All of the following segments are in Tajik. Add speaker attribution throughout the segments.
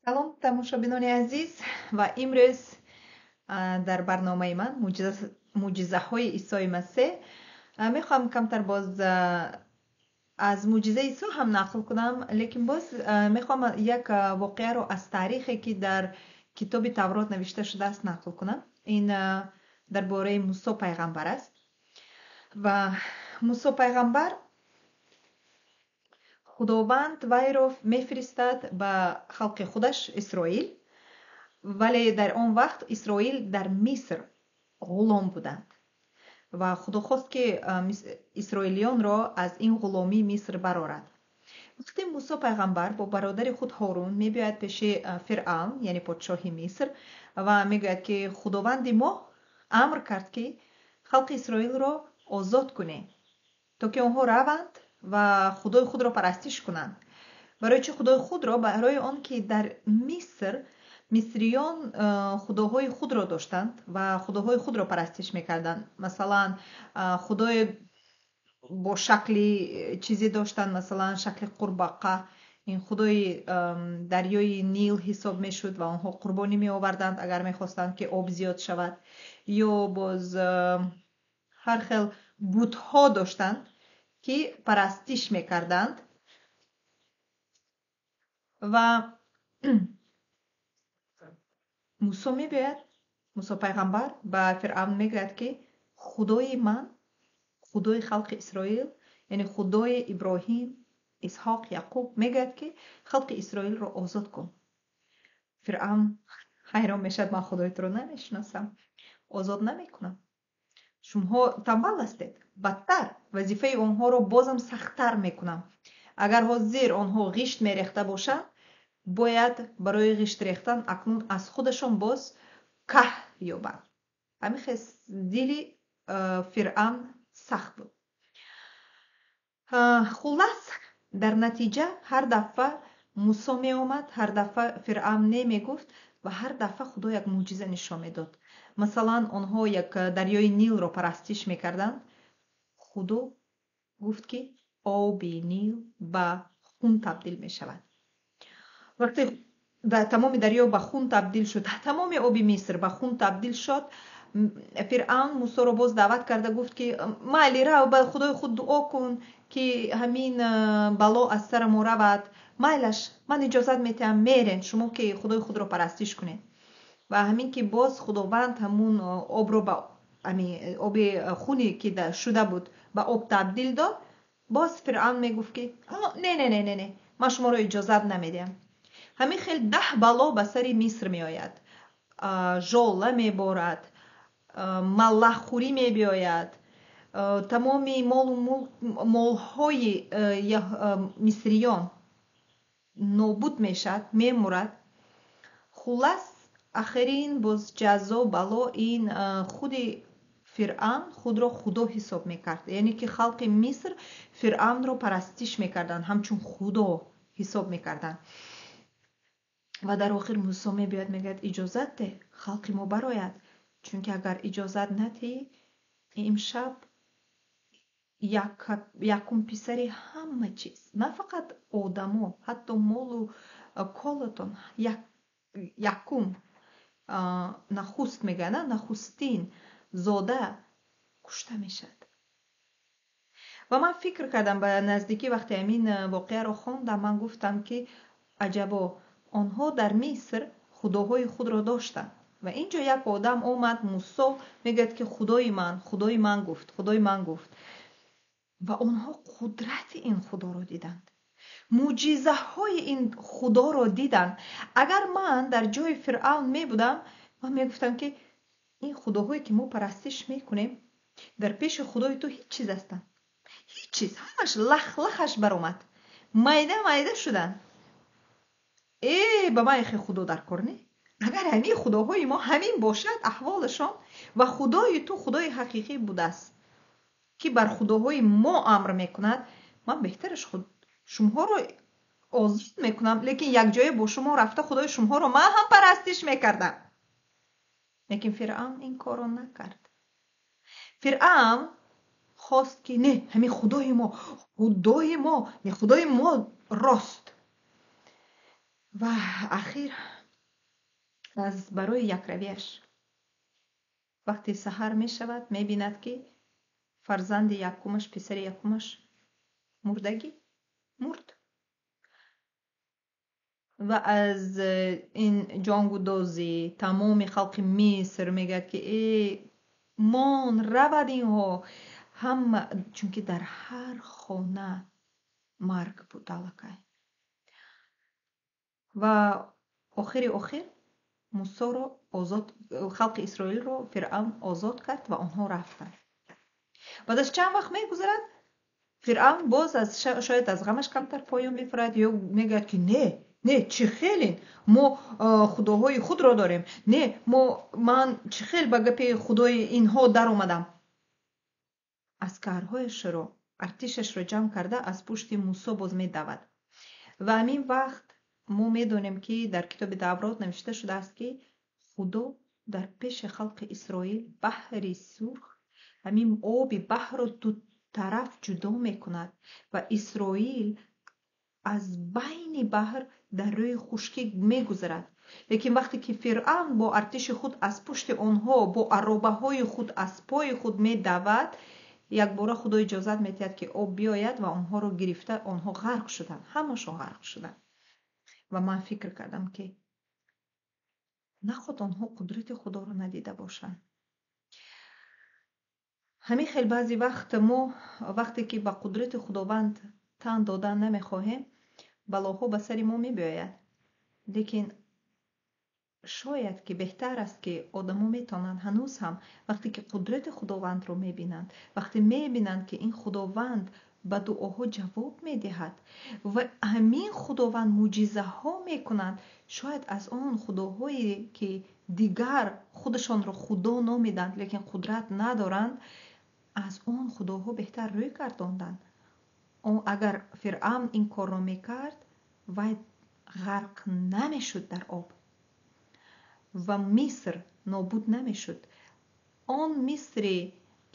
Speaker 1: Салом, тамошобинони азиз, ва имрӯз дар барномаи ман мӯъҷизаҳои Исои Масеҳ мехоҳам камтар боз аз мӯъҷизаи Исо ҳам нақл кунам, лекин боз мехоҳам як воқеаро аз таърихе, ки дар китоби Таврот навишта шудааст, нақл кунам. Ин дар бораи Мусо пайғамбар аст. Ва Мусо пайғамбар, Худованд вайро мефиристад ба халқи худаш Исроил, вале дар он вақт Исроил дар Миср ғулом буданд ва Худо хост, ки исроилиёнро аз ин ғуломии Миср барорад. Вақте Мусо пайғамбар бо бародари худ Ҳорун мебиёяд пеши Фиръавн, яъне подшоҳи Миср, ва мегӯяд, ки Худованди мо амр кард, ки халқи Исроилро озод кунем, то ки онҳо раванд ва Худои худро парастиш кунанд. Барои чӣ Худои худро? Барои он ки дар Миср мисриён худоҳои худро доштанд ва худоҳои худро парастиш мекарданд. Масалан, худои бо шакли чизе доштанд, масалан, шакли қурбақа. Ин худои дарёи Нил ҳисоб мешуд ва онҳо қурбонӣ меоварданд, агар мехостанд, ки об зиёд шавад. Ё боз ҳар хел бутҳо доштанд, ки парастиш мекарданд. Ва Мусо мебиёяд, Мусо пайғамбар ба Фиръавн мегӯяд, ки Худои ман, Худои халқи Исроил, яъне Худои Иброҳим, Исҳоқ, Яқуб мегӯяд, ки халқи Исроилро озод кун. Фиръавн ҳайрон мешавад: ман Худои туро намешиносам, озод намекунам, шумоҳо тамбал ҳастед, бадтар, вазифаи онҳоро бозам сахттар мекунам. Агар ҳозир онҳо ғишт мерехта бошанд, бояд барои ғишт рехтан акнун аз худашон боз каҳ ёбанд. Ҳамин хел дили Фиръавн сахт буд. Хуллас, дар натиҷа ҳар дафъа Мусо меомад, ҳар дафъа Фиръавн не мегуфт ва ҳар дафъа Худо як мӯъҷиза нишон медод. Масалан, онҳо як дарёи Нилро парастиш мекарданд. Худо гуфт, ки оби Нил ба хун табдил мешавад. Вақте тамоми дарё ба хун табдил шуд, тамоми оби Миср ба хун табдил шуд, Фиръавн Мусоро боз даъват карда гуфт, ки майли, рав, ба Худои худ дуо кун, ки ҳамин бало аз сара мо равад. Майлаш, ман иҷозат метиҳам, мерен шумо, ки Худои худро парастиш кунед. Ва ҳамин ки боз Худованд ҳамун обро ба оби хуне ки шуда буд ба об табдил дод, боз Фиръавн мегуфт, ки не, не, не, не, не, ман шуморо иҷозат намедиҳам. Ҳамин хел 10 бало ба сари Миср меояд: жола меборад, маллаххӯрӣ мебиёяд, тамоми молу мулк, молҳои мисриён нобуд мешавад, мемурад. Хуллас, ахирин боз ҷазо, бало ин худи Фиръавн худро худо ҳисоб мекард, яъне ки халқи Миср Фиръавнро парастиш мекарданд, ҳамчун худо ҳисоб мекарданд. Ва дар охир Мусо мебиёяд, мегӯяд: иҷозат деҳ, халқи мо барояд, чунки агар иҷозат надиҳӣ, имшаб якум писари ҳама чиз, на фақат одамо, ҳатто молу колатон, якум, нахуст мегӯянд, нахустин зода кушта мешавад. Ва ман фикр кардам, ба наздикӣ вақте ҳамин воқеаро хондам, ман гуфтам, ки аҷабо, онҳо дар Миср худоҳои худро доштанд ва ин ҷо як одам омад, Мусо, мегӯяд, ки Худои ман, Худои ман гуфт, Худои ман гуфт. Ва онҳо қудрати ин Худоро диданд, мӯъҷизаҳои ин Худоро диданд. Агар ман дар ҷои Фиръавн мебудам, ман мегуфтам, ки ин худоҳое, ки мо парастиш мекунем, дар пеши Худои ту ҳеҷ чиз ҳастанд, ҳеҷ чиз. Ҳамаш лах лахаш баромад, майда майда шуданд. Э, ба ман хе худо дар кор не. Агар ҳамин худоҳои мо ҳамин бошад аҳволашон ва Худои ту Худои ҳақиқӣ будааст, ки бар худоҳои мо амр мекунад, ман беҳтараш худ шумоҳоро озод мекунам, лекин якҷоя бо шумо рафта Худои шумоҳоро ман ҳам парастиш мекардам. Лекин Фиръавн ин корро накард. Фиръавн хост, ки не, ҳамин Худои мо, Худои мо, не, Худои мо рост. Ва ахир аз барои якравияш вақте саҳар мешавад, мебинад, ки фарзанди якумаш, писари якумаш мурдагӣ мурд. Ва аз ин ҷонгудозӣ тамоми халқи Миср мегӯяд, ки э мон равад инҳо ҳама, чунки дар ҳар хона марг буд аллакай. Ва охири охир Мусоро озод, халқи Исроилро Фиръавн озод кард ва онҳо рафтанд. Баъд аз чанд вақт мегузарад, Фиръавн боз аз шояд аз ғамаш камтар поён мефурад ё мегӯяд, ки не, не, чӣ хелин, мо худоҳои худро дорем, не, мо ман чӣ хел ба гапи худои инҳо даромадам. Аскарҳояшро, артишашро ҷамъ карда, аз пушти Мусо боз медавад. Ва ҳамин вақт мо медонем, ки дар китоби Таврот навишта шудааст, ки Худо дар пеши халқи Исроил баҳри Сурх, ҳамин оби баҳрро дутараф ҷудо мекунад ва Исроил аз байни баҳр дар рӯи хушкӣ мегузарад. Лекин вақте ки Фиръавн бо артиши худ аз пушти онҳо бо аробаҳои худ, аспҳои худ медавад, якбора Худо иҷозат медиҳад, ки об биёяд ва онҳоро гирифта, онҳо ғарқ шуданд, ҳамашон ғарқ шуданд. Ва ман фикр кардам, ки наход онҳо қудрати Худоро надида бошанд. Ҳамин хел баъзе вақт мо вақте ки ба қудрати Худованд тан додан намехоҳем, балоҳо ба сари мо мебиёяд. Лекин шояд ки беҳтар аст, ки одамо метавонанд ҳанӯз ҳам вақте ки қудрати Худовандро мебинанд, вақте мебинанд, ки ин Худованд ба дуоҳо ҷавоб медиҳад ва ҳамин Худованд мӯъҷизаҳо мекунад, шояд аз он худоҳое ки дигар худашонро худо номиданд, лекин қудрат надоранд, аз он худоҳо беҳтар рӯй гардонданд. Агар Фиръавн ин корро мекард, вай ғарқ намешуд дар об ва Миср нобуд намешуд. Он Мисре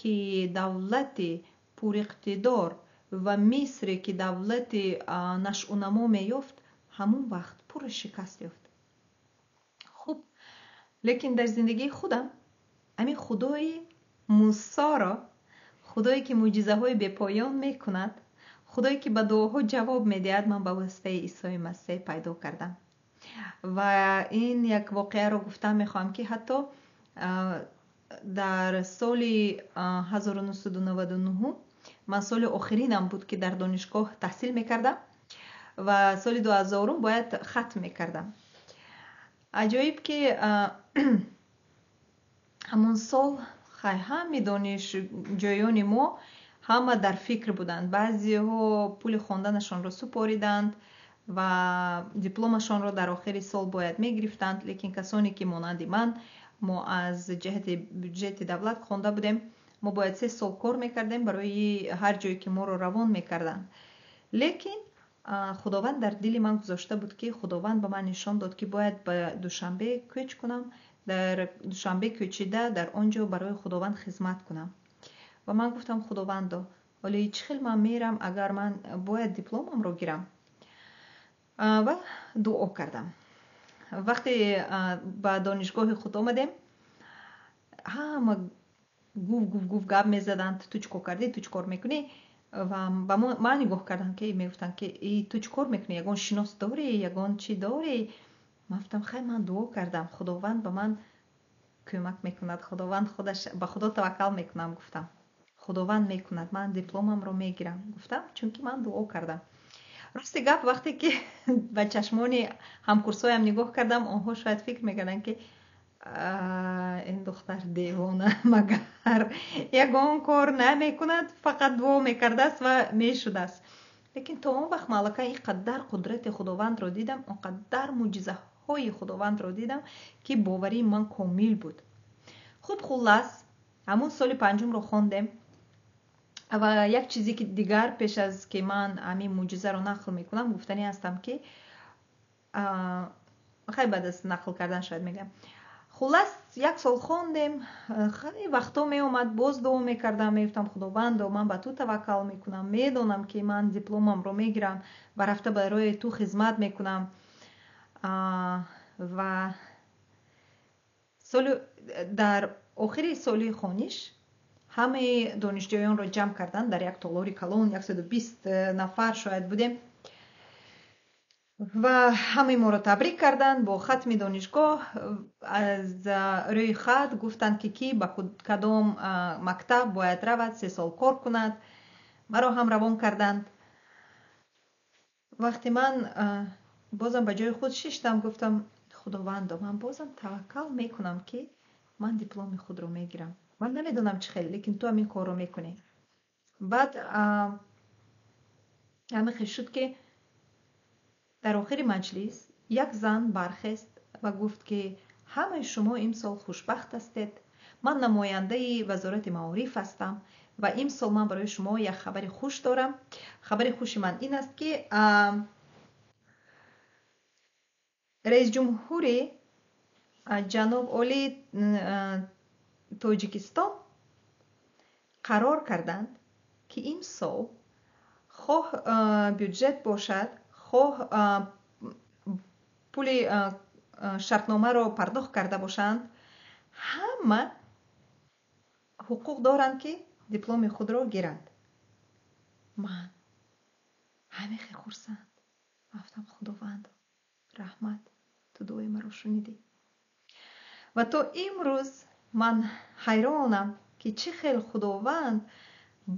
Speaker 1: ки давлати пуриқтидор ва Мисре ки давлати нашъунамо меёфт, ҳамон вақт пурра шикаст ёфт. Хуб, лекин дар зиндагии худам ҳамин худои Мусоро, худое ки мӯъҷизаҳои бепоён мекунад, худое ки ба дуоҳо ҷавоб медиҳад, ман ба воситаи Исои Масеҳ пайдо кардам. Ва ин як воқеаро гуфтан мехоҳам, ки ҳатто дар соли 1999 ман соли охиринам буд, ки дар донишгоҳ таҳсил мекардам ва соли 2000 бояд хатм мекардам. Аҷоиб, ки ҳамон сол хай ҳами донишҷӯёни мо ҳама дар фикр буданд. Баъзеҳо пули хонданашонро супориданд ва дипломашонро дар охири сол бояд мегирифтанд, лекин касоне ки монанди ман мо аз ҷиҳати бюҷети давлат хонда будем, мо бояд 3 сол кор мекардем барои ҳар ҷое ки моро равон мекарданд. Лекин Худованд дар дили ман гузошта буд, ки Худованд ба ман нишон дод, ки бояд ба Душанбе кӯч кунам, дар Душанбе кӯчида, дар он ҷо барои Худованд хизмат кунам. Ва ман гуфтам: «Худовандо, ҳоло чӣ хел ман мерам, агар ман бояд дипломамро гирам?» Ва дуо кардам. Вақте ба донишгоҳи худ омадем, ҳама гуф гуф гуф гап мезаданд: «Ту чӣ кор кардӣ? Ту чӣ кор мекунӣ?» Ва ба ман нигоҳ карданд, ки мегуфтанд, ки ту чӣ кор мекунӣ, ягон шинос дорӣ, ягон чӣ дорӣ? Ман гуфтам: «Хай, ман дуо кардам, Худованд ба ман кӯмак мекунад, Худованд худаш, ба Худо таваккал мекунам», гуфтам. «Худованд мекунад, ман дипломамро мегирам», гуфтам, чунки ман дуо кардам. Рости гап, вақте ки ба чашмони ҳамкурсҳоям нигоҳ кардам, онҳо шояд фикр мекарданд, ки ин духтар девона, магар ягон кор намекунад, фақат дуо мекардааст ва мешудааст. Лекин то он вақт ман аллакай ин қадар қудрати Худовандро дидам, он қадар мӯъҷизаҳои Худовандро дидам, ки боварии ман комил буд. Хуб, хуллас, ҳамун соли панҷумро хондем. Ва як чизе ки дигар пеш аз ки ман ҳамин мӯъҷизаро нақл мекунам, гуфтанӣ ҳастам, ки хай, баъд аз нақл кардан шояд мегӯям. Хуллас, як сол хондем. Хеле вақтҳо меомад, боз дуо мекардам, мегуфтам: «Худовандо, ман ба ту таваккал мекунам, медонам, ки ман дипломамро мегирам ва рафта барои ту хизмат мекунам». Ва соли дар охири соли хониш ҳамаи донишҷӯёнро ҷамъ карданд дар як толори калон, 120 нафар шояд будем, ва ҳамаи моро табрик карданд бо хатми донишгоҳ. Аз рӯи хат гуфтанд, ки кӣ ба кадом мактаб бояд равад, 3 сол кор кунад. Маро ҳам равон карданд. Вақте ман бозам ба ҷои худ шиштам, гуфтам: «Худовандо, ман бозам таваккал мекунам, ки ман дипломи худро мегирам. Ман намедонам чӣ хел, лекин ту ҳамин корро мекунӣ». Баъд ҳамин хел шуд, ки дар охири маҷлис як зан бархест ва гуфт, ки ҳамаи шумо имсол хушбахт ҳастед. Ман намояндаи Вазорати маориф ҳастам ва имсол ман барои шумо як хабари хуш дорам. Хабари хуши ман ин аст, ки раисҷумҳури ҷаноб олии Тоҷикистон қарор карданд, ки имсол хоҳ бюджет бошад, хоҳ пули шартномаро пардохт карда бошанд, ҳама ҳуқуқ доранд, ки дипломи худро гиранд». Ман ҳамин хел хурсанд гуфтам: «Худованд, раҳмат, ту дуои маро шунидӣ». Ва то имрӯз ман ҳайронам, ки чӣ хел Худованд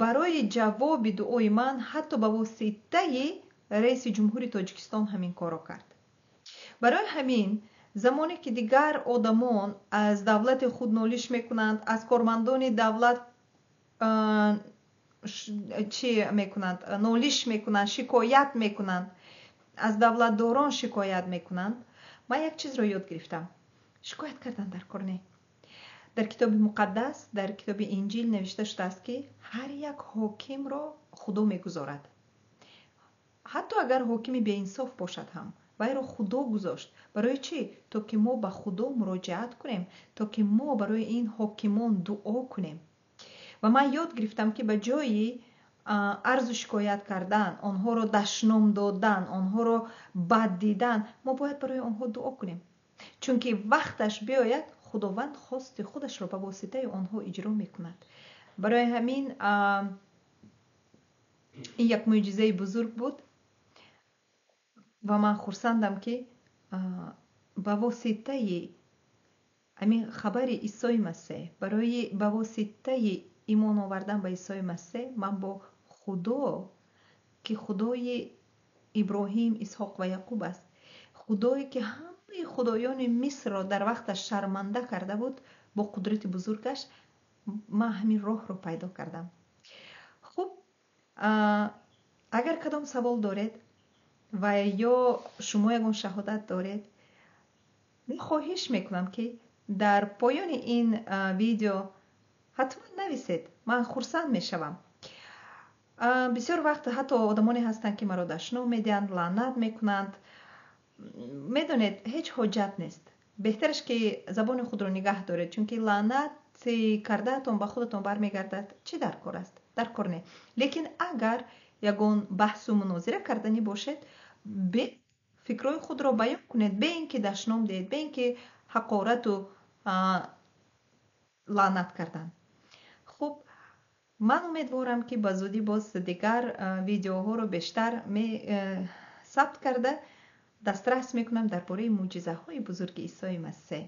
Speaker 1: барои ҷавоби дуои ман ҳатто ба воситаи раиси ҷумҳури Тоҷикистон ҳамин корро кард. Барои ҳамин, замоне ки дигар одамон аз давлати худ нолиш мекунанд, аз кормандони давлат чӣ мекунанд, нолиш мекунанд, шикоят мекунанд, аз давлатдорон шикоят мекунанд, ман як чизро ёд гирифтам: шикоят кардан дар кор не. Дар Китоби Муқаддас, дар китоби Инҷил навишта шудааст, ки ҳар як ҳокимро Худо мегузорад. Ҳатто агар ҳокими беинсоф бошад ҳам, вайро Худо гузошт. Барои чӣ? То ки мо ба Худо муроҷиат кунем, то ки мо барои ин ҳокимон дуо кунем. Ва ман ёд гирифтам, ки ба ҷои арзу шикоят кардан, онҳоро дашном додан, онҳоро бад дидан, мо бояд барои онҳо дуо кунем, чунки вақташ биёяд, Худованд хости худашро ба воситаи онҳо иҷро мекунад. Барои ҳамин ин як мӯъҷизаи бузург буд ва ман хурсандам, ки ба воситаи ҳамин хабари Исои Масеҳ, барои ба воситаи имон овардан ба Исои Масеҳ, ман бо Худо, ки Худои Иброҳим, Исҳоқ ва Яқуб аст, Худое ки ҳамаи худоёни Мисрро дар вақташ шарманда карда буд бо қудрати бузургаш, ман ҳамин роҳро пайдо кардам. Хуб, агар кадом савол доред ва ё шумо ягон шаҳодат доред, хоҳиш мекунам, ки дар поёни ин видео ҳатман нависед, ман хурсанд мешавам. Бисёр вақт ҳатто одамоне ҳастанд, ки маро дашном медиҳанд, лаънат мекунанд. Медонед, ҳеҷ ҳоҷат нест. Беҳтараш, ки забони худро нигаҳ доред, чунки лаънати кардаатон ба худатон бармегардад. Чӣ дар кор аст? Дар кор не. Лекин агар ягон баҳсу мунозира карданӣ бошед, бе фикрҳои худро баён кунед, бе ин ки дашном диҳед, бе ин ки ҳақорату лаънат кардан. Хуб, ман умедворам, ки ба зудӣ боз дигар видеоҳоро бештар сабт карда дастрас мекунам дар бораи мӯъҷизаҳои бузурги Исои Масеҳ.